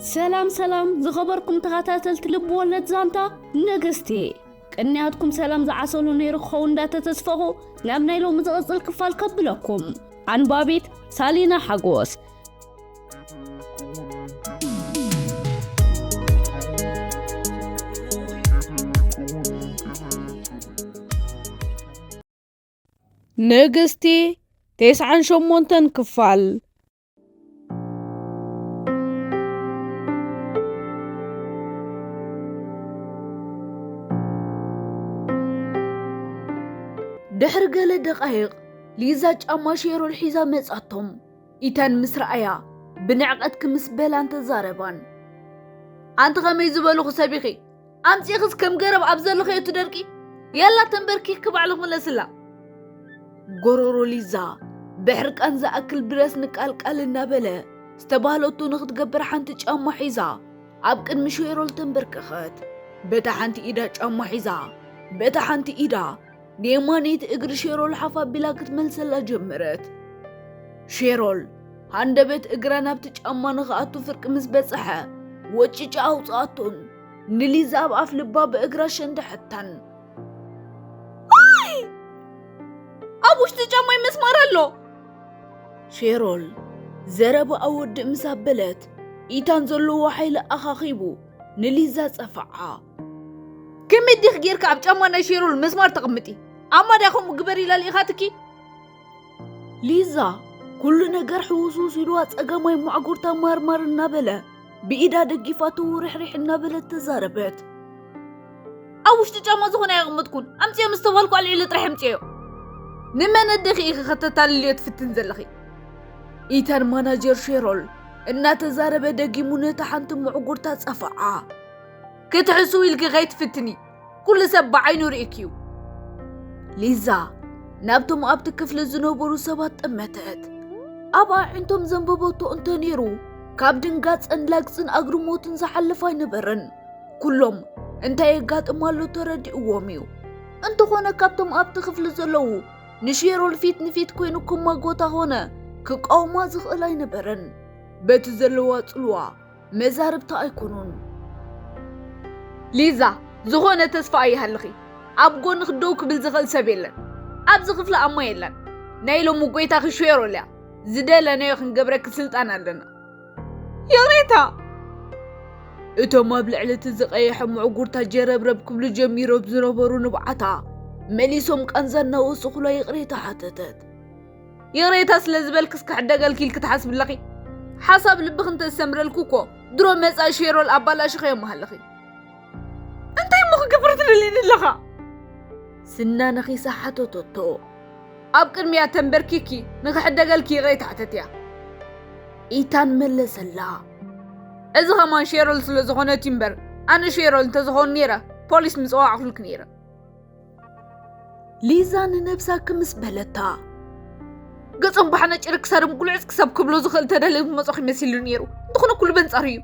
ሰላም ሰላም ዝኸበርኩም ተኸታተልቲ ልብ ወለድ ዛንታ ንግስቲ፣ ቅንያትኩም ሰላም ዝዓሰሉ ነይሩ ክኸውን እንዳተተስፈኹ ናብ ናይ ሎሚ ዝቕጽል ክፋል ከብለኩም። ኣንባቢት ሳሊና ሓጎስ። ንግስቲ ተስዓን ሸሞንተን ክፋል። ድሕሪ ገለ ደቓይቕ፣ ሊዛ ጫማ ሼሮል ሒዛ መጻቶም። ኢታን ምስ ረኣያ፣ ብንዕቐት ክምስ በላን ተዛረባን። ኣንቲ ኸመይ ዝበልኹ ሰብ ኢኺ? ኣምጺእኽስ ከም ገረብ ኣብ ዘለኽዮ ትደርቂ? ያላ ተንበርኪኽኪ ባዕልኽ ምለስላ። ጎሮሮ ሊዛ ብሕርቃን ዝኣክል ብረስ ንቃልቃል እናበለ፣ ዝተባህለቶ ንኽትገብር ሓንቲ ጫማ ሒዛ ኣብ ቅድሚ ሼሮል ተንበርከኸት። በታ ሓንቲ ኢዳ ጫማ ሒዛ፣ በታ ሓንቲ ኢዳ ንየማነይቲ እግሪ ሼሮል ሓፍ ኣቢላ ክትመልሰላ ጀመረት። ሼሮል ሃንደበት እግራ ናብቲ ጫማ ንኽኣቱ ፍርቂ ምስ በጽሐ፣ ወጭጫ ኣውጽኣቶን ንሊዛ ኣብ ኣፍ ልባ ብእግራ ሸንደሐታን። ኣይ! ኣብ ውሽጢ ጫማይ መስማር ኣሎ። ሼሮል ዘረባኣ ወድእ ምስ ኣበለት፣ ኢታን ዘለዎ ሓይሊ ኣኻኺቡ ንሊዛ ጸፈዓ። ከመይ ዲኽ ጌርካ ኣብ ጫማ ናይ ሼሮል መስማር ተቐምጢ? ኣማ ድያ ከምኡ ግበር ኢላ ልኢኻትኪ? ሊዛ ኩሉ ነገር ሕውስውስ ኢልዋ ጸጋማይ ማዕጉርታ ማርማር እናበለ ብኢዳ ደጊፋቶ ውርሕሪሕ እናበለት ተዛረበት። ኣብ ውሽጢ ጫማ ዝኾነ ኣየቕመጥኩን። ኣምጽዮ ምስ ተባልኩ ኣልዒለ ጥራሕ ኣምጽዮ። ንመን ኣደኺ ኢኺ ከተታልልዮ ትፍትን ዘለኺ? ኢታን ማናጀር ሼሮል እናተዛረበ ደጊሙ ነታ ሓንቲ ምዕጉርታ ጸፈዓ። ክትሕስዊ ኢልኪ ከይትፍትኒ፣ ኩሉ ሰብ ብዓይኑ ርኢኪ እዩ። ሊዛ ናብቶም ኣብቲ ክፍሊ ዝነበሩ ሰባት ጠመተት። ኣብ ኣዒንቶም ዘንበበቶ እንተነይሩ፣ ካብ ድንጋጸን ላግጽን ኣግርሞትን ዝሓልፍ ኣይነበረን። ኩሎም እንታይ የጋጥም ኣሎ ተረዲእዎም እዩ። እንተኾነ ካብቶም ኣብቲ ክፍሊ ዘለዉ ንሼሮል ፊት ንፊት ኮይኑ ክማጎታ ኾነ ክቃወማ ዝኽእል ኣይነበረን። በቲ ዘለዋ ጽልዋ መዛርብታ ኣይኮኑን። ሊዛ፣ ዝኾነ ተስፋ ኣይሃልኺ። ኣብ ጎንኺ ደው ክብል ዝኽእል ሰብ የለን። ኣብዚ ክፍሊ ኣማ የለን። ናይ ሎሚ ጎይታኺ ሼሮል እያ። ዝደለናዮ ክንገብረኪ ስልጣን ኣለና። ይቕሬታ። እቶም ኣብ ልዕሊ እቲ ዝቐየሐ ምዕጉርታ ጀረብረብ ክብሉ ጀሚሮም ዝነበሩ ንብዓታ መሊሶም ቃንዛ እናወሰኹላ ይቕሬታ ሓተተት። ይቕሬታ ስለ ዝበልክስ ክሕደገልኪ ኢልኪ ትሓስቢ ኣለኺ? ሓሳብ ልብኺ እንተዝሰምረልኪ እኮ ድሮ መጻኢ ሼሮል ኣባላሽኽዮ ምሃለኺ። እንታይ እሞ ክገብር ትደልይኒ ኣለኻ? ስና ነኺሳ ሓተተቶ። ኣብ ቅድሚያ ተንበርኪኪ ንኽሕደገልኪ ይቕሬታ ሕተትያ። ኢታን መለሰላ። እዚ ኸማን ሼሮል ስለ ዝኾነት እዩ እምበር፣ ኣነ ሼሮል እንተዝኸውን ነይረ፣ ፖሊስ ምጸዋዕኹልኪ ነይረ። ሊዛ ንነብሳ ክምስ በለታ። ገጾም ብሓነጭሪ ክሳዶም ጉልዕጽ ክሳብ ክብሎ ዝኽእል ተደልዩ ዝመጾኺ መሲሉ ነይሩ። እንተኾነ ኩሉ በንጻሩ እዩ።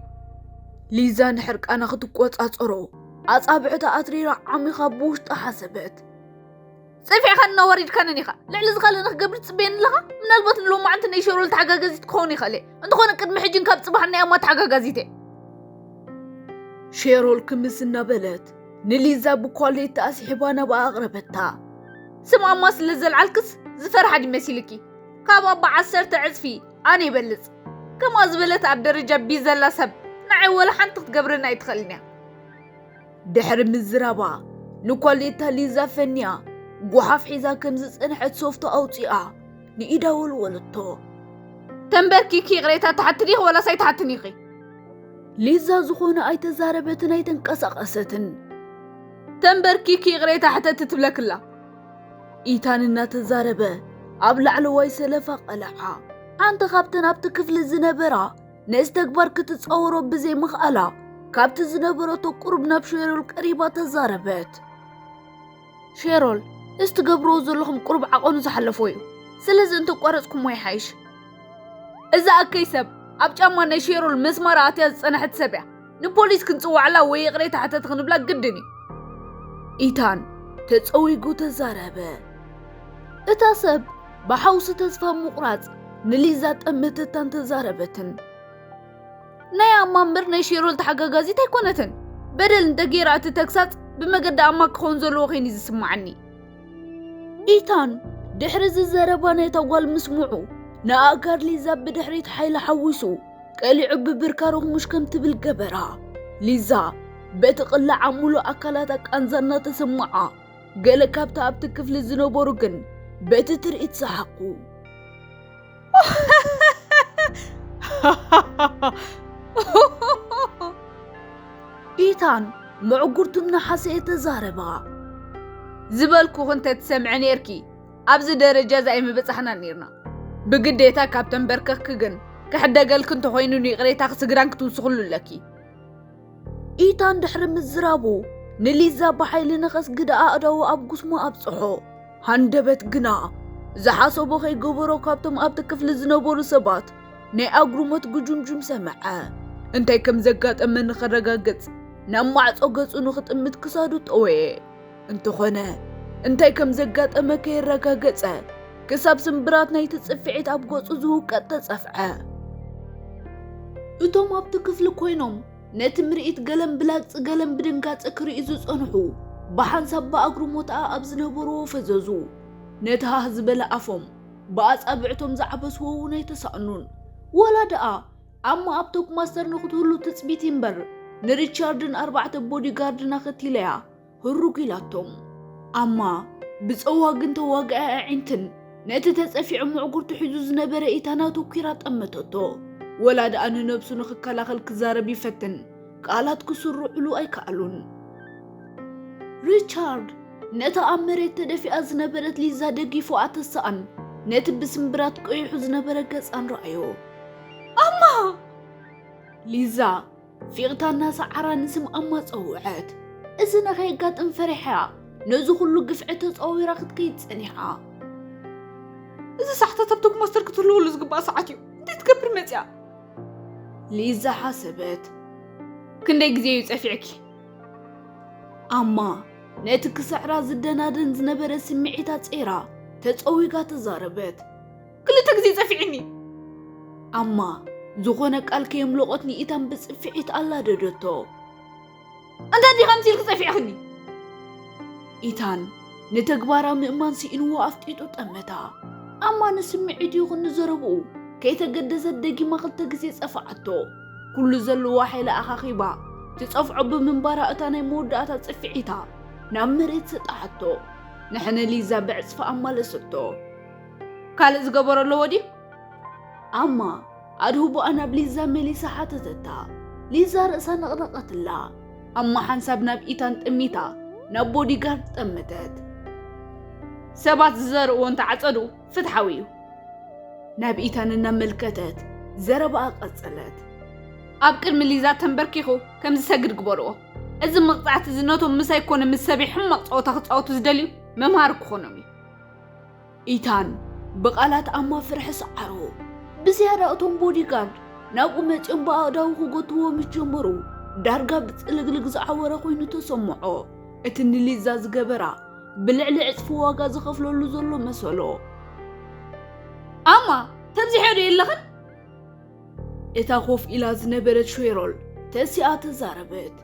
ሊዛ ንሕርቃና ክትቆጻጸሮ ኣጻብዕታ ኣትሪራ ዓሚኻ ብውሽጣ ሓሰበት። ጸፊዕካን እናወሪድካንን ኢኻ። ልዕሊ እዚ ካልእ ንኽገብር ትጽበየኒ ኣለኻ? ምናልባት ንሎማዓንቲ ናይ ሸሮል ተሓጋጋዚት ክኸውን ይኽእል እየ። እንተኾነ ቅድሚ ሕጂን ካብ ጽባሕን ናይ ኣማ ተሓጋጋዚት እየ። ሼሮል ክምስ እናበለት ንሊዛ ብኳሌታ ኣስሒባ ናብኣ ኣቕረበታ። ስም ኣማ ስለ ዘልዓልክስ ዝፈርሓ ድዩ መሲልኪ? ካብ ኣባ ዓሰርተ ዕጽፊ ኣነ ይበልጽ። ከምኣ ዝበለት ኣብ ደረጃ ቢ ዘላ ሰብ ንዓይ ወላ ሓንቲ ክትገብረኒ ኣይትኽእልን እያ። ድሕሪ ምዝራባ ንኳሌታ ሊዛ ፈንያ፣ ጓሓፍ ሒዛ ከም ዝጸንሐት ሶፍቶ ኣውጺኣ ንኢዳ ወልወለቶ። ተንበርኪኪ ይቕሬታ ትሓቲ ዲኺ ወላስ ኣይትሓትን ኢኺ? ሊዛ ዝኾነ ኣይተዛረበትን ኣይተንቀሳቐሰትን። ተንበርኪኪ ይቕሬታ ሕተቲ ትብለክላ። ኢታን እናተዛረበ ኣብ ላዕለዋይ ሰለፋ ቀለዓ። ሓንቲ ካብተን ኣብቲ ክፍሊ ዝነበራ ነዚ ተግባር ክትጻወሮ ብዘይምኽኣላ፣ ካብቲ ዝነበረቶ ቁሩብ ናብ ሼሮል ቀሪባ ተዛረበት። ሼሮል፣ እዚ ትገብርዎ ዘለኹም ቁሩብ ዓቐኑ ዝሓለፎ እዩ። ስለዚ እንተቋረጽኩሞ ይሓይሽ። እዛ እከይ ሰብ ኣብ ጫማ ናይ ሼሮል መስማር ኣትያ ዝጸንሐት ሰብ እያ። ንፖሊስ ክንጽውዓላ ወይ ይቕሬታ ሕተቲ ክንብላ ግድን እዩ። ኢታን ተጸዊጉ ተዛረበ። እታ ሰብ ብሓውሲ ተስፋ ምቑራጽ ንሊዛ ጠመተታን ተዛረበትን። ናይ ኣማ እምበር ናይ ሼሮል ተሓጋጋዚት ኣይኮነትን። በደል እንተገይራ እቲ ተግሳጽ ብመገዲ ኣማ ክኸውን ዘለዎ ኮይኑ እዩ ዝስምዓኒ። ኢታን ድሕሪ እዚ ዘረባ ናይታ ጓል ምስምዑ፣ ንኣእጋር ሊዛ ብድሕሪት ሓይሊ ሓዊሱ ቀሊዑ ብብርካ ርኽሙሽ ከም ትብል ገበራ። ሊዛ በቲ ቅላዓ ምሉእ ኣካላታ ቃንዛ እናተሰምዓ፣ ገለ ካብቲ ኣብቲ ክፍሊ ዝነበሩ ግን በቲ ትርኢት ሰሓቑ። ኢታን መዕጉርቱ እናሓሰየ ተዛረባ። ዝበልኩኺ እንተትሰምዒ ኔርኪ፣ ኣብዚ ደረጃ እዚ ኣይምበጻሕናን ኔርና። ብግዴታ ካብ ተንበርከኽኪ ግን፣ ክሕደገልኪ እንተኾይኑ ንይቕሬታኺ ስግዳን ክትውስኽሉ ኣለኪ። ኢታን ድሕሪ ምዝራቡ፣ ንሊዛ ብሓይሊ ንኸስግድ ኣእዳዉ ኣብ ጉስሙ ኣብጽሖ። ሃንደበት ግና፣ ዝሓሰቦ ከይገበሮ ካብቶም ኣብቲ ክፍሊ ዝነበሩ ሰባት ናይ ኣጉርሞት ጉጅምጁም ሰምዐ። እንታይ ከም ዘጋጠመ ንኸረጋግጽ፣ ናብ ማዕጾ ገጹ ንኽጥምት ክሳዱ ጠወየ። እንተኾነ፣ እንታይ ከም ዘጋጠመ ከየረጋገጸ፣ ክሳብ ስምብራት ናይቲ ጽፍዒት ኣብ ገጹ ዝውቀጥ ተጸፍዐ። እቶም ኣብቲ ክፍሊ ኮይኖም ነቲ ምርኢት ገለን ብላግጺ ገለን ብድንጋጸ ክርእዩ ዝጸንሑ፣ ብሓንሳብ ብኣግርሞት ኣኣብ ዝነበርዎ ፈዘዙ። ነቲ ሃህ ዝበለ ኣፎም ብኣጻብዕቶም ዝዓበስዎ እውን ኣይተሳእኑን። ወላ ደኣ ኣማ ኣብ ቶክማስተር ንኽትህሉ ትጽቢት እምበር፣ ንሪቻርድን ኣርባዕተ ቦዲጋርድን ኣኸቲለያ ህሩግ ኢላቶም። ኣማ ብጸዋግን ተዋጋኢ ኣዒንትን ነቲ ተጸፊዑ ምዕጉርቱ ሒዙ ዝነበረ ኢታን ኣተኲራ ጠመተቶ። ወላ ደኣ ንነብሱ ንኽከላኸል ክዛረብ ይፈትን፣ ቃላት ክስርዑሉ ኣይከኣሉን። ሪቻርድ ነታ ኣብ መሬት ተደፊኣ ዝነበረት ሊዛ ደጊፉ ኣተሰኣን ነቲ ብስምብራት ቀይሑ ዝነበረ ገጻን ረኣዮ። ኣማ! ሊዛ ፊቕታ እናሰዓራ ንስም ኣማ ጸውዐት። እዚ ንኸየጋጥም ፈሪሓ ነዚ ኩሉ ግፍዒ ተጻዊራ ክትከይድ ጸኒሓ። እዚ ሰዓታት ኣብ ቶክማስተር ክትህልወሉ ዝግባእ ሰዓት እዩ። እንታይ ትገብር መጽያ? ሊዛ ሓሰበት። ክንደይ ግዜ እዩ ጸፊዕኪ? ኣማ ነቲ ክስዕራ ዝደናደን ዝነበረ ስምዒታ ጸይራ ተጸዊጋ ተዛረበት። ክልተ ግዜ ጸፊዕኒ። ኣማ ዝኾነ ቃል ከየምለቖት ንኢታን ብጽፍዒት ኣላደደቶ። እንታይ ዲኻ ምሲልኪ ጸፊዕኽኒ? ኢታን ንተግባራ ምእማን ስኢንዎ ኣፍጢጡ ጠመታ። ኣማ ንስምዒቱ ይኹን ንዘረብኡ ከይተገደሰት ደጊማ ክልተ ግዜ ጸፍዓቶ። ኩሉ ዘለዎ ሓይሊ ኣኻኺባ ትጸፍዖ ብምንባራ እታ ናይ መወዳእታ ጽፍዒታ ናብ መሬት ሰጣሓቶ። ንሕነ ሊዛ ብዕጽፊ ኣማለሰቶ። ካልእ ዝገበሮ ኣለዎ ድዩ? ኣማ ኣድህቦኣ ናብ ሊዛ መሊሳ ሓተተታ። ሊዛ ርእሳ ነቕነቐትላ። ኣማ ሓንሳብ ናብ ኢታን ጠሚታ ናብ ቦዲጋርድ ጠመተት። ሰባት ዝዘርእዎ እንተዓጸዱ ፍትሓዊ እዩ። ናብ ኢታን እናመልከተት ዘረባኣ ቀጸለት። ኣብ ቅድሚ ሊዛ ተንበርኪኹ ከም ዝሰግድ ግበርዎ። እዚ መቕጻዕቲ እዚ ነቶም ምሳይ ኮነ ምስ ሰበይ ሕማቕ ጸወታ ክጻወቱ ዝደልዩ መምሃሪ ክኾኖም እዩ። ኢታን ብቓላት ኣማ ፍርሒ ሰዓሮ። ብዝያዳ እቶም ቦዲጋርድ ናብኡ መጺኦም ብኣእዳዉ ክጎትዎ ምስ ጀመሩ፣ ዳርጋ ብጽልግልግ ዝዓወረ ኮይኑ ተሰምዖ። እቲ ንሊዛ ዝገበራ ብልዕሊ ዕጽፊ ዋጋ ዝኸፍለሉ ዘሎ መሰሎ። ኣማ፣ ተብዚሖ ዶ የለኽን? እታ ኮፍ ኢላ ዝነበረት ሼሮል ተሲኣ ተዛረበት።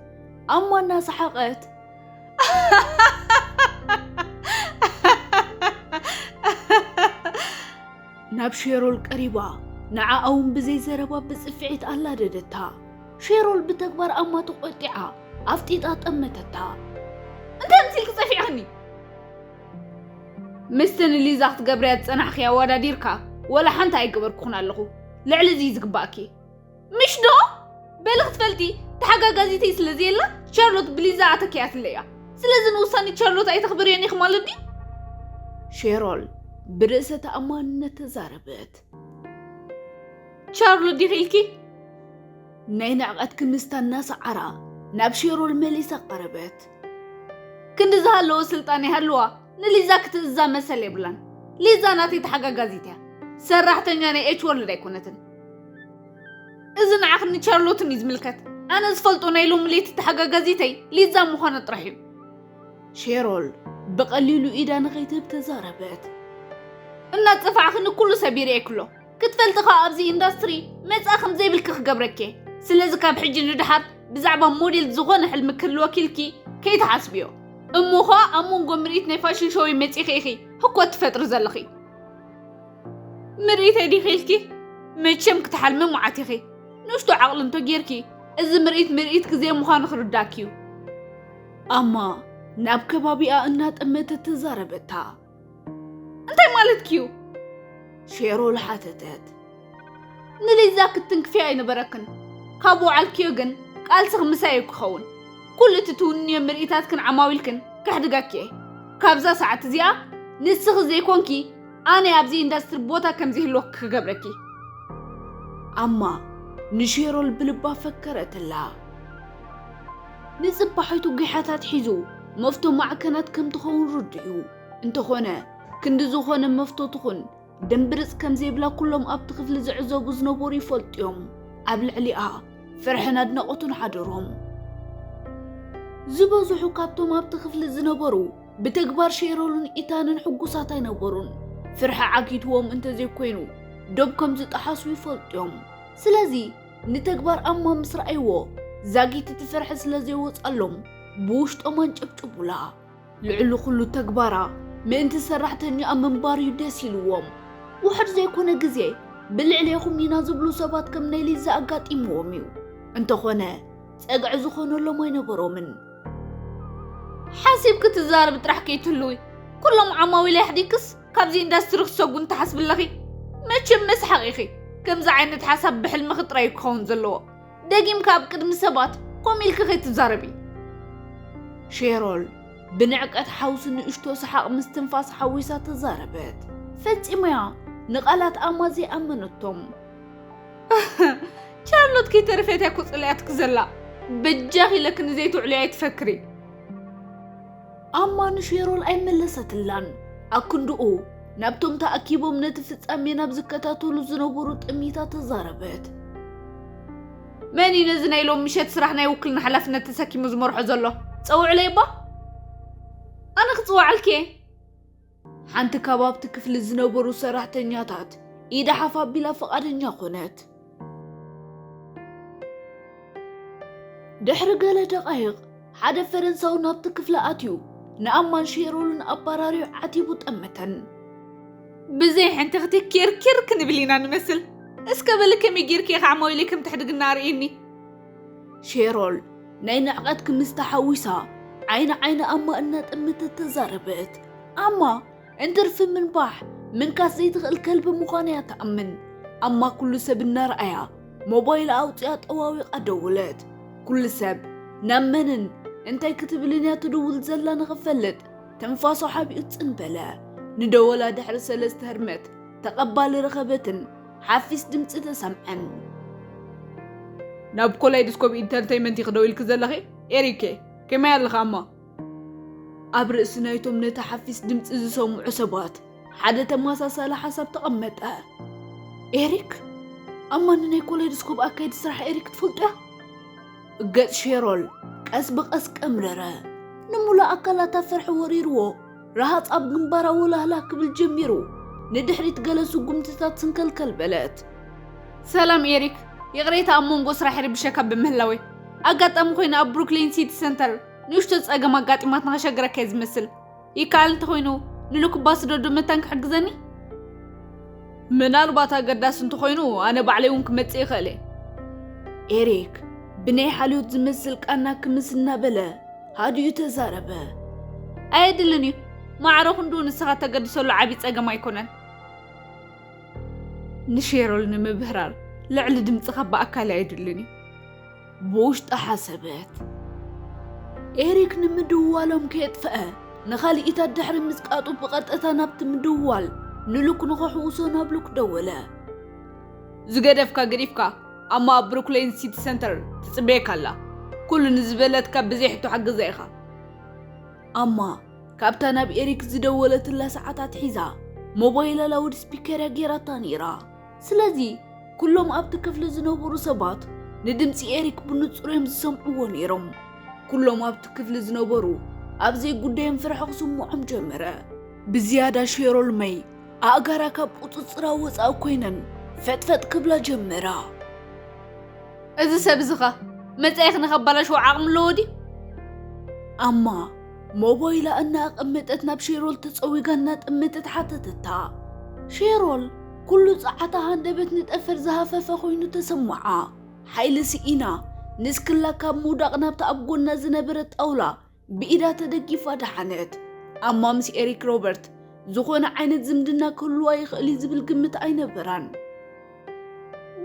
ኣማ እናሰሓቐት፣ ናብ ሼሮል ቀሪባ፣ ንዓኣ እውን ብዘይ ዘረባ ብጽፍዒት ኣላደደታ። ሼሮል ብተግባር ኣማ ተቖጢዓ፣ ኣፍጢጣ ጠመተታ። እንታይ ምሲልኪ ጸፊዕኽኒ? ምስቲ ንሊዛ ክትገብርያ ዝጸናሕኺ ኣወዳዲርካ፣ ወላ ሓንቲ ኣይገበርኩኽን ኣለኹ። ልዕሊ እዚ እዩ ዝግባእኪ። ምሽ ዶ? በሊ ክትፈልጢ፣ ተሓጋጋዚተይ ስለ ዘየላ፣ ቻርሎት ብሊዛ ኣተኪያትለይ እያ። ስለዚ ንውሳኔ ቻርሎት ኣይተኽብርዮን ኢኺ ማለት ድዩ? ሼሮል ብርእሰ ተኣማንነት ተዛረበት። ቻርሎት ዲኺ ኢልኪ? ናይ ንዕቐት ክምስታ እናሰዓራ ናብ ሼሮል መሊሳ ቀረበት። ክንዲ ዝሃለዎ ስልጣን ይሃልዋ፣ ንሊዛ ክትእዝዛ መሰል የብላን። ሊዛ ናተይ ተሓጋጋዚት እያ። ሰራሕተኛ ናይ ኤች ወርልድ ኣይኮነትን። እዚ ንዓኽን ንቻርሎትን እዩ ዝምልከት። ኣነ ዝፈልጦ ናይ ሎሚ ለይቲ ተሓጋጋዚተይ ሊዛ ምዃና ጥራሕ እዩ። ሼሮል ብቐሊሉ ኢዳ ንኸይትህብ ተዛረበት። እናጸፋዕኽኒ ኩሉ ሰቢረ እየ ክሎ። ክትፈልጢ ኸኣ ኣብዚ ኢንዳስትሪ መጻኢ ከም ዘይብልኪ ክገብረኪ እየ። ስለዚ ካብ ሕጂ ንድሓር ብዛዕባ ሞዴል ዝኾነ ሕልሚ ክህልወኪ ኢልኪ ከይትሓስብዮ። እሞ ኸኣ ኣብ መንጎ ምርኢት ናይ ፋሽን ሾው መጺኺ ኢኺ ህኮት ትፈጥሪ ዘለኺ። ምርኢት ዲኺ ኢልኪ? መቸም ክትሓልሚ ሙዓት ኢኺ። ንእሽቶ ዓቕሊ እንቶ ጌርኪ፣ እዚ ምርኢት ምርኢት ግዜ ምዃኑ ክርዳኪ እዩ። ኣማ ናብ ከባቢኣ እናጠመተት ተዛረበታ። እንታይ ማለትኪ እዩ? ሼሮል ሓተተት። ንሊዛ ክትትንክፍያ ኣይነበረክን። ካብ ወዓልክዮ ግን ቃልስኺ ምሳይ እዩ ክኸውን። ኩሉ እቲ ትውንንዮ ምርኢታትክን ዓማዊልክን ከሕድገኪ እየ። ካብዛ ሰዓት እዚኣ ንስኺ ዘይኮንኪ ኣነ ኣብዚ ኢንዳስትሪ ቦታ ከም ዘይህልወኪ ክገብረኪ። ኣማ ንሼሮል ብልባ ፈከረትላ። ንጽባሒቱ ጒሓታት ሒዙ መፍቶ ማዕከናት ከም ትኸውን ርዱእ እዩ። እንተኾነ ክንዲ ዝኾነ መፍቶ ትኹን ድምብርጽ ከም ዘይብላ ኩሎም ኣብቲ ክፍሊ ዝዕዘቡ ዝነበሩ ይፈልጡ እዮም። ኣብ ልዕሊኣ ፍርሕን ኣድናቖቱን ሓደሮም። ዝበዝሑ ካብቶም ኣብቲ ክፍሊ ዝነበሩ ብተግባር ሼሮልን ኢታንን ሕጉሳት ኣይነበሩን። ፍርሒ ዓጊትዎም እንተዘይኮይኑ ዶብ ከም ዝጠሓሱ ይፈልጡ እዮም። ስለዚ ንተግባር ኣማ ምስ ረኣይዎ ዛጊት እቲ ፍርሒ ስለ ዘይወጻሎም ብውሽጦም ኣንጨብጭቡላ። ልዕሊ ኩሉ ተግባራ ምእንቲ ሰራሕተኛኣ ምንባር እዩ ደስ ኢልዎም። ውሑድ ዘይኮነ ግዜ ብልዕሌኹም ኢና ዝብሉ ሰባት ከም ናይ ሊዛ ኣጋጢምዎም እዩ። እንተኾነ ጸግዒ ዝኾነሎም ኣይነበሮምን። ሓሲብኪ ትዛረቢ ጥራሕ ከይትህልዊ፣ ኩሎም ዓማዊል ኣሕዲግክስ ካብዚ ኢንዳስትሪ ክሰጉ እንተሓስቢ ኣለኺ? መቸም መስሓቕ ኢኺ። ከምዚ ዓይነት ሓሳብ ብሕልምኺ ጥራይ እዩ ክኸውን ዘለዎ። ደጊምኪ ኣብ ቅድሚ ሰባት ከምኡ ኢልኪ ከይትዛረቢ። ሼሮል ብንዕቀት ሓውሲ ንእሽቶ ሰሓቕ ምስትንፋስ ሓዊሳ ተዛረበት። ፈጺማ'ያ ንቓላት ኣማ ዘይኣመነቶም። ቻርሎት ከይተረፈት እያ እኮ ጸሊኣትኪ ዘላ። በጃኺ ኢለኪ ንዘይትውዕሊ ኣይትፈክሪ። ኣማ ንሼሮል ኣይመለሰትላን። ኣክንድኡ ናብቶም ተኣኪቦም ነቲ ፍጻሜ ናብ ዝከታተሉ ዝነበሩ ጥምይታ ተዛረበት። መን እዩ ነዚ ናይ ሎም ምሸት ስራሕ ናይ ውክልና ሓላፍነት ተሰኪሙ ዝመርሖ ዘሎ? ጸውዕለይ እባ። ኣነ ክጽውዓልኪ እየ። ሓንቲ ካብ ኣብቲ ክፍሊ ዝነበሩ ሰራሕተኛታት ኢዳ ሓፍ ኣቢላ ፍቓደኛ ኮነት። ድሕሪ ገለ ደቓይቕ ሓደ ፈረንሳዊ ናብቲ ክፍሊ ኣትዩ ንኣማን ሼሮልን ኣባራርዩ ዓቲቡ ጠመተን። ብዘይ ሕንትኽቲ ኪርኪር ክንብል ኢና ንመስል። እስከ በሊ ከመይ ጌርኪ ኢኺ ዓማዊለይ ከም ትሕድግና ኣርእየኒ። ሼሮል ናይ ንዕቐት ክምስታ ሓዊሳ ዓይኒ ዓይኒ ኣማ እናጠመተት ተዛረበት። ኣማ እንትርፊ ምንባሕ ምንካስ ዘይትኽእል ከልቢ ምዃና እያ ትኣምን። ኣማ ኩሉ ሰብ እናረኣያ ሞባይላ ኣውፂኣ ጠዋዊቓ ደወለት። ኩሉ ሰብ ናብ መንን እንታይ ክትብልን እያ ትድውል ዘላ ንኽፈልጥ ትንፋሱ ሓቢኡ ጽን በለ። ንደወላ ድሕሪ ሰለስተ ህርመት ተቐባሊ ረኸበትን ሓፊስ ድምጺ ተሰምዐን። ናብ ኮላይድስኮፕ ኢንተርተይመንት ኢኺ ደው ኢልኪ ዘለኺ? ኤሪኬ፣ ከመይ ኣለኻ እሞ? ኣብ ርእሲ ናይቶም ነቲ ሓፊስ ድምጺ ዝሰምዑ ሰባት ሓደ ተመሳሳሊ ሓሳብ ተቐመጠ። ኤሪክ? ኣማ ንናይ ኮላይድስኮፕ ኣካየዲ ስራሕ ኤሪክ ትፈልጦ እያ? ገጽ ሼሮል ቀስ ብቐስ ቀምረረ። ንምሉእ ኣካላታ ፍርሒ ወሪርዎ፣ ረሃጽ ኣብ ግንባራ ወላህላ ክብል ጀሚሩ፣ ንድሕሪት ገለ ስጉምትታት ስንከልከል በለት። ሰላም ኤሪክ፣ ይቕሬታ ኣብ መንጎ ስራሕ ይርብሸካ ብምህላወይ። ኣጋጣሚ ኮይኑ ኣብ ብሩክሊን ሲቲ ሰንተር ንእሽቶ ጸገም ኣጋጢማትና ከሸግረካ እየ ዝመስል። ይከኣል እንተኾይኑ ንሉክ ባስ ዶ መታን ክሕግዘኒ? ምናልባት ኣገዳሲ እንተኾይኑ ኣነ ባዕለይ እውን ክመጽእ ይኽእል እየ። ኤሪክ ብናይ ሓልዮት ዝመስል ቃና ክምስ እናበለ ሃዲኡ ተዛረበ። ኣየድልን እዩ። ማዕረ ክንድኡ ንስኻ ተገድሰሉ ዓብዪ ጸገም ኣይኮነን። ንሼሮል ንምብህራር ልዕሊ ድምጽኻ ብኣካል ኣየድልን እዩ። ብውሽጣ ሓሰበት። ኤሪክ ንምድውዋሎም ከየጥፍአ ንኻልኢታት ድሕሪ ምጽቃጡ ብቐጥታ ናብቲ ምድውዋል ንሉክ ንኸሕውሶ ናብ ሉክ ደወለ። ዝገደፍካ ገዲፍካ ኣማ ኣብ ብሩክሊን ሲቲ ሰንተር ትጽበየካ ኣላ። ኩሉ ንዝበለትካ ብዘይ ሕቶ ሓግዛ ኢኻ። ኣማ ካብታ ናብ ኤሪክ ዝደወለትላ ሰዓት ኣትሒዛ ሞባይላ ላውድ ስፒከር እያ ጌራታ ነይራ። ስለዚ ኩሎም ኣብቲ ክፍሊ ዝነበሩ ሰባት ንድምጺ ኤሪክ ብንጹር እዮም ዝሰምዕዎ ነይሮም። ኩሎም ኣብቲ ክፍሊ ዝነበሩ ኣብ ዘይጉዳዮም ፍርሒ ክስምዖም ጀመረ። ብዝያዳ ሼሮል መይ ኣእጋራ ካብ ቁጽጽራ ወጻኢ ኮይነን ፈጥፈጥ ክብላ ጀመራ። እዚ ሰብ እዚ ኸ መጻኢኺ ንኸባላሽዎ ዓቕሚ ኣለዎ ድዩ? ኣማ ሞባይላ እናኣቐመጠት ናብ ሼሮል ተጸዊጋ እናጠመተት ሓተተታ። ሼሮል ኩሉ ጸዓታ ሃንደበት ንጠፈር ዝሃፈፈ ኮይኑ ተሰማዓ። ሓይሊ ስኢና ንስክላ ካብ ምውዳቕ ናብቲ ኣብ ጎና ዝነበረ ጣውላ ብኢዳ ተደጊፋ ደሓነት። ኣማ ምስ ኤሪክ ሮበርት ዝኾነ ዓይነት ዝምድና ክህልዋ ይኽእል እዩ ዝብል ግምት ኣይነበራን።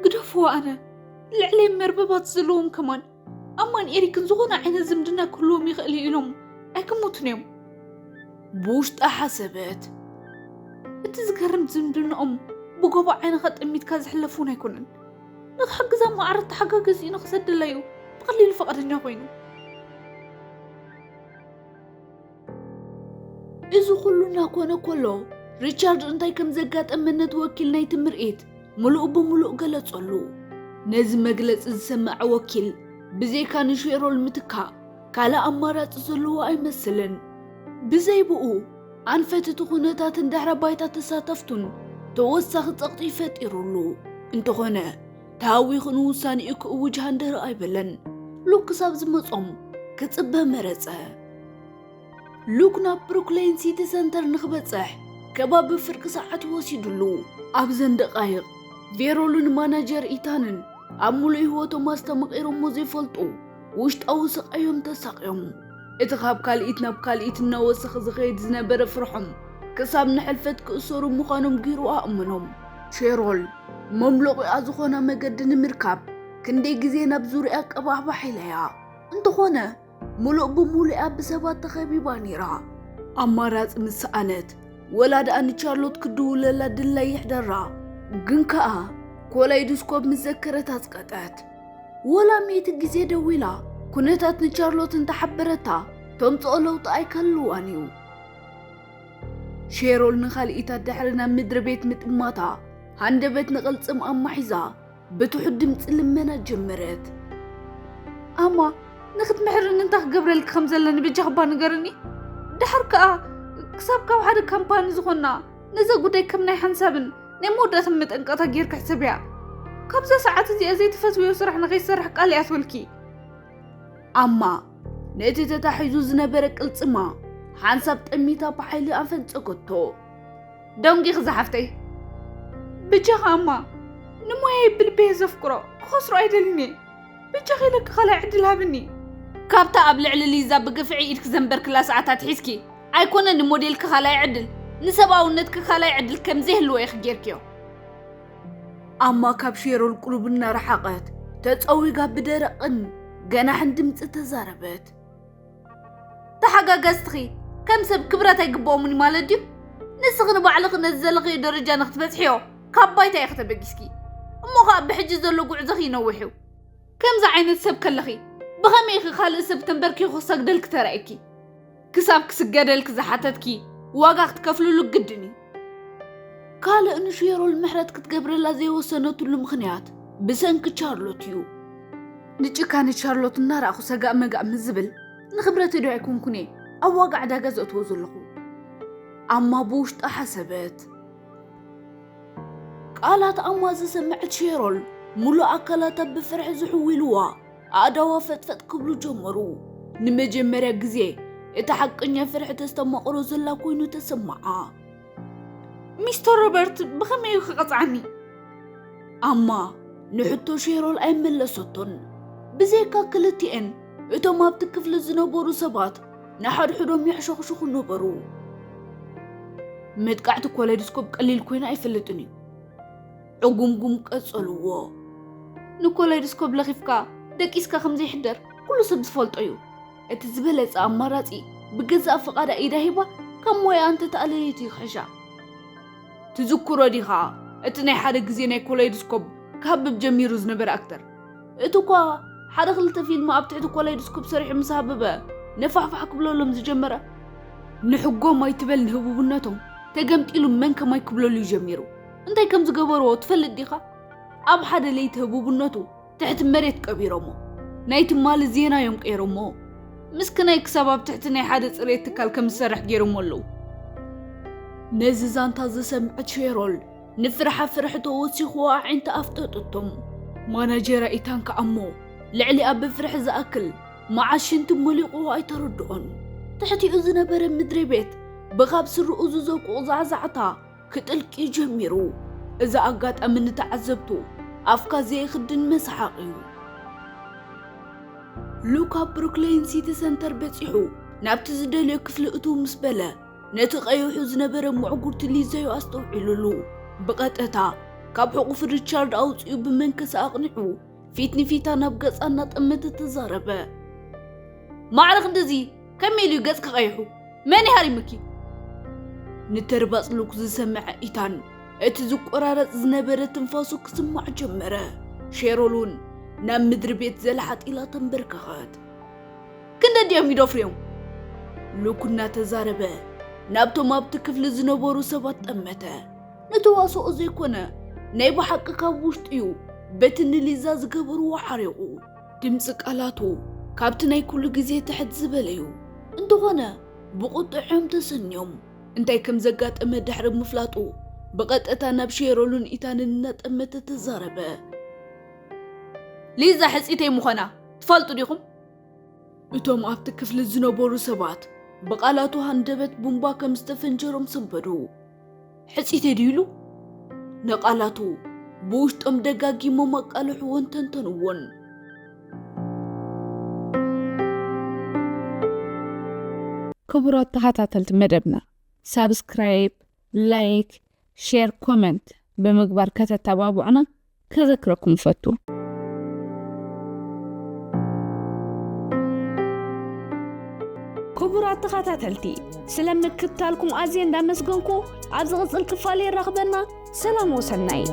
ግደፍዎ፣ ኣነ ልዕለይ መርበባት ዘለዎም ከማን ኣማን ኤሪክን ዝኾነ ዓይነት ዝምድና ክህልዎም ይኽእል እዩ ኢሎም ኣይክምቱን እዮም። ብውሽጣ ሓሰበት። እቲ ዝገርም ዝምድናኦም ብጎቦ ዓይንኻ ጠሚትካ ዝሕለፍ እውን ኣይኮነን። ንክሕግዛ ማዕረ ተሓጋገዚኡ ንክሰደላ እዩ ብቐሊሉ ፈቓደኛ ኮይኑ። እዚ ኩሉ እናኮነ ከሎ ሪቻርድ እንታይ ከም ዘጋጠመ ነቲ ወኪል ናይቲ ምርኢት ምሉእ ብምሉእ ገለጸሉ። ነዚ መግለጺ ዝሰመዐ ወኪል ብዘይካ ንሼሮል ምትካእ ካልእ ኣማራጺ ዘለዎ ኣይመስልን። ብዘይ ብኡ ኣንፈት እቲ ኩነታትን ድሕረ ባይታ ተሳተፍቱን ተወሳኺ ጸቕጢ ፈጢሩሉ። እንተኾነ ተሃዊኹ ንውሳኔኡ ክእውጅ ሃንደር ኣይበለን። ሉክ ክሳብ ዝመጾም ክጽበ መረጸ። ሉክ ናብ ብሩክሌን ሲቲ ሰንተር ንኽበጽሕ ከባቢ ፍርቂ ሰዓት ወሲዱሉ። ኣብዘን ደቓይቕ ቬሮልን ማናጀር ኢታንን ኣብ ምሉእ ህይወቶም ኣስተማቒሮሞ ዘይፈልጡ ውሽጣዊ ስቓዮም ተሳቕዮም። እቲ ካብ ካልኢት ናብ ካልኢት እናወሰኸ ዝኸይድ ዝነበረ ፍርሖም ክሳብ ንሕልፈት ክእሰሩ ምዃኖም ገይሩ ኣእመኖም። ሼሮል መምለቒኣ ዝኾና መገዲ ንምርካብ ክንደይ ግዜ ናብ ዙርያ ቀባሕባሕ ኢላያ። እንተኾነ ምሉእ ብምሉኣ ብሰባት ተኸቢባ ነይራ። ኣማራጺ ምስ ሰኣነት ወላ ደኣ ንቻርሎት ክድውለላ ድላይ ይሕደራ። ግን ከኣ ኮላይድስኮፕ ምስ ዘከረት ኣጽቀጠት። ወላ ሚእቲ ግዜ ደዊላ ኩነታት ንቻርሎት እንተሓበረታ ተምጽኦ ለውጢ ኣይከልዋን እዩ። ሼሮል ንኻልኢታት ድሕሪ ናብ ምድሪ ቤት ምጥማታ ሃንደበት ንቕልጽም ኣማሒዛ ብትሑት ድምጺ ልመና ጀመረት። ኣማ ንክትምሕርኒ እንታይ ክገብረልኪ ከም ዘለኒ በጃኺ እባ ንገርኒ። ድሓር ከኣ ክሳብ ካብ ሓደ ካምፓኒ ዝኾና ነዛ ጉዳይ ከም ናይ ሓንሳብን ናይ መወዳእታ መጠንቀቕታ ጌርኪ ሕሰብያ። ካብዛ ሰዓት እዚኣ ዘይትፈትውዮ ስራሕ ንኸይሰርሕ ቃል እያ ትብልኪ። ኣማ ነቲ ተታሒዙ ዝነበረ ቅልጽማ ሓንሳብ ጠሚታ ብሓይሊ ኣፈንጸገቶ። ደንጊኺ ዝሓፍተይ። ብጃኻ ኣማ ንሞያይ ብልበየ ዘፍቅሮ ክኸስሮ ኣይደልን እየ። ብጃኺ ኢለኪ ካልኣይ ዕድል ሃብኒ። ካብታ ኣብ ልዕሊ ሊዛ ብግፍዒ ኢድኪ ዘንበርክላ ሰዓት ኣትሒዝኪ ኣይኮነን ንሞዴልኪ ካልኣይ ዕድል፣ ንሰብኣውነትኪ ካልኣይ ዕድል ከም ዘይህልዎ ኢኺ ጌርክዮ። ኣማ ካብ ሼሮል ቁሩብ እናረሓቐት ተጸዊጋ ብደረቕን ገናሕን ድምጺ ተዛረበት። ተሓጋገዝትኺ ከም ሰብ ክብረት ኣይግብኦምን እዩ ማለት ድዩ? ንስኺ ንባዕልኺ ነዚ ዘለኽዮ ደረጃ ንክትበጽሕዮ ካብ ባይታ ኢኺ ተበጊስኪ። እሞ ኸኣ ብሕጂ ዘሎ ጉዕዞኺ ይነውሕ እዩ። ከምዚ ዓይነት ሰብ ከለኺ ብኸመይ ኢኺ ካልእ ሰብ ተንበርኪኹ ክሰግደልኪ ተራእየኪ? ክሳብ ክስገደልኪ ዝሓተትኪ ዋጋ ክትከፍልሉ ግድን እዩ። ካልእ ንሼሮል ምሕረት ክትገብረላ ዘይወሰነትሉ ምኽንያት ብሰንኪ ቻርሎት እዩ። ንጭካነ ቻርሎት እናረኣኹ ሰጋእ መጋእ ምስ ዝብል ንኽብረተይ ዶ ኣይኮንኩን እየ ኣብ ዋጋ ዕዳጋ ዘእትዎ ዘለኹ? ኣማ ብውሽጣ ሓሰበት። ቃላት ኣማ ዝሰመዐት ሼሮል ሙሉእ ኣካላታ ብፍርሒ ዝሕዊልዋ ኣእዳዋ ፈጥፈጥ ክብሉ ጀመሩ። ንመጀመርያ ግዜ እቲ ሓቀኛ ፍርሒ ተስተማቕሮ ዘላ ኮይኑ ተሰማዓ። ሚስተር ሮበርት ብኸመይ እዩ ክቐጽዓኒ? ኣማ ንሕቶ ሼሮል ኣይመለሰቶን። ብዘይካ ክልቲኤን እቶም ኣብቲ ክፍሊ ዝነበሩ ሰባት ንሓድሕዶም የሕሸኽሽኹ ነበሩ። መጥቃዕቲ ኮለድስኮፕ ቀሊል ኮይኑ ኣይፈልጥን እዩ። ዕጉምጉም ቀጸልዎ። ንኮለድስኮፕ ለኺፍካ ደቂስካ ከም ዘይሕደር ኩሉ ሰብ ዝፈልጦ እዩ። እቲ ዝበለጸ ኣማራጺ ብገዛእ ፍቓዳ ኢዳ ሂባ ካብ ሞያኣ እንተተኣለየት እዩ ክሕሻ። ትዝክሮ ዲኻ እቲ ናይ ሓደ ግዜ ናይ ኮለድስኮፕ ክሃብብ ጀሚሩ ዝነበረ ኣክተር? እቲ እኳ ሓደ ክልተ ፊልም ኣብ ትሕቲ ኮለድስኮፕ ሰሪሑ ምስ ሃበበ ነፋሕፋሕ ክብለሎም ዝጀመረ። ንሕጎም ኣይትበል ንህቡብነቶም ተገምጢሉ መን ከማይ ክብለሉ እዩ ጀሚሩ። እንታይ ከም ዝገበርዎ ትፈልጥ ዲኻ? ኣብ ሓደ ለይቲ ህቡብነቱ ትሕቲ መሬት ቀቢሮሞ። ናይ ትማሊ ዜና እዮም ቀይሮሞ። ምስክናይ ክሳብ ኣብ ትሕቲ ናይ ሓደ ጽሬት ትካል ከም ዝሰርሕ ገይሮሞ ኣለዉ። ነዚ ዛንታ ዝሰምዐት ሼሮል ንፍርሓ ፍርሒ ተወሲኽዋ ኣዒንታ ኣፍጠጠቶም። ማናጀራ ኢታን ከኣ እሞ ልዕሊኣ ብፍርሒ ዝኣክል መዓስ ሽንቲ መሊቑዎ ኣይተረድኦን። ትሕቲኡ ዝነበረ ምድሪ ቤት ብኻብ ስርኡ ዝዘቁቕ ዛዕዛዕታ ክጥልቂ ጀሚሩ። እዚ ኣጋጣሚ ንተዓዘብቱ ኣፍካ ዘይኽድን መስሓቕ እዩ። ሉክ ኣብ ብሩክሌን ሲቲ ሰንተር በጺሑ ናብቲ ዝደልዮ ክፍሊ እትው ምስ በለ፣ ነቲ ቀይሑ ዝነበረ ምዕጉርቲ ሊዛዩ ኣስተውዒሉሉ። ብቐጥታ ካብ ሕቑፊ ሪቻርድ ኣውጺኡ ብመንከሲ ኣቕኒዑ ፊት ንፊታ ናብ ገጻ እናጠመተ ተዛረበ። ማዕረ ክንድዚ ከመይ ኢሉ እዩ ገጽ ክቐይሑ? መን ይሃሪምኪ? ንተርባጽ ሉክ ዝሰምዐ ኢታን እቲ ዝቆራረጽ ዝነበረ ትንፋሱ ክስማዕ ጀመረ። ሼሮል እውን ናብ ምድሪ ቤት ዘልሓጥ ኢላ ተንበርከኸት። ክንደ ድዮም ይደፍርዮም? ሉክ እናተዛረበ ናብቶም ኣብቲ ክፍሊ ዝነበሩ ሰባት ጠመተ። ንተዋስኦ ዘይኮነ ናይ ብሓቂ ካብ ውሽጡ እዩ በቲ ንሊዛ ዝገበርዎ ሓሪቑ። ድምፂ ቃላቱ ካብቲ ናይ ኩሉ ግዜ ትሕት ዝበለ እዩ። እንተኾነ ብቑጥዕ እዮም ተሰንዮም። እንታይ ከም ዘጋጠመ ድሕሪ ምፍላጡ ብቐጥታ ናብ ሼሮልን ኢታንን እናጠመተ ተዛረበ። ሊዛ ሕፂተይ ምዃና ትፈልጡ ዲኹም? እቶም ኣብቲ ክፍሊ ዝነበሩ ሰባት ብቓላቱ ሃንደበት ቡምባ ከም ዝተፈንጀሮም ሰንበዱ። ሕፂተይ ድዩ ኢሉ? ንቓላቱ ብውሽጦም ደጋጊሞም ኣቃልሕዎን ተንተንዎን። ክቡራት ተኸታተልቲ መደብና፣ ሳብስክራይብ፣ ላይክ፣ ሼር፣ ኮመንት ብምግባር ከተተባብዑና ከዘክረኩም እፈቱ። ክቡራት ተኸታተልቲ፣ ስለ ምክትታልኩም ኣዝየ እንዳመስገንኩ፣ ኣብ ዝቕጽል ክፋል የራኽበና። ሰላም ወሰናይ።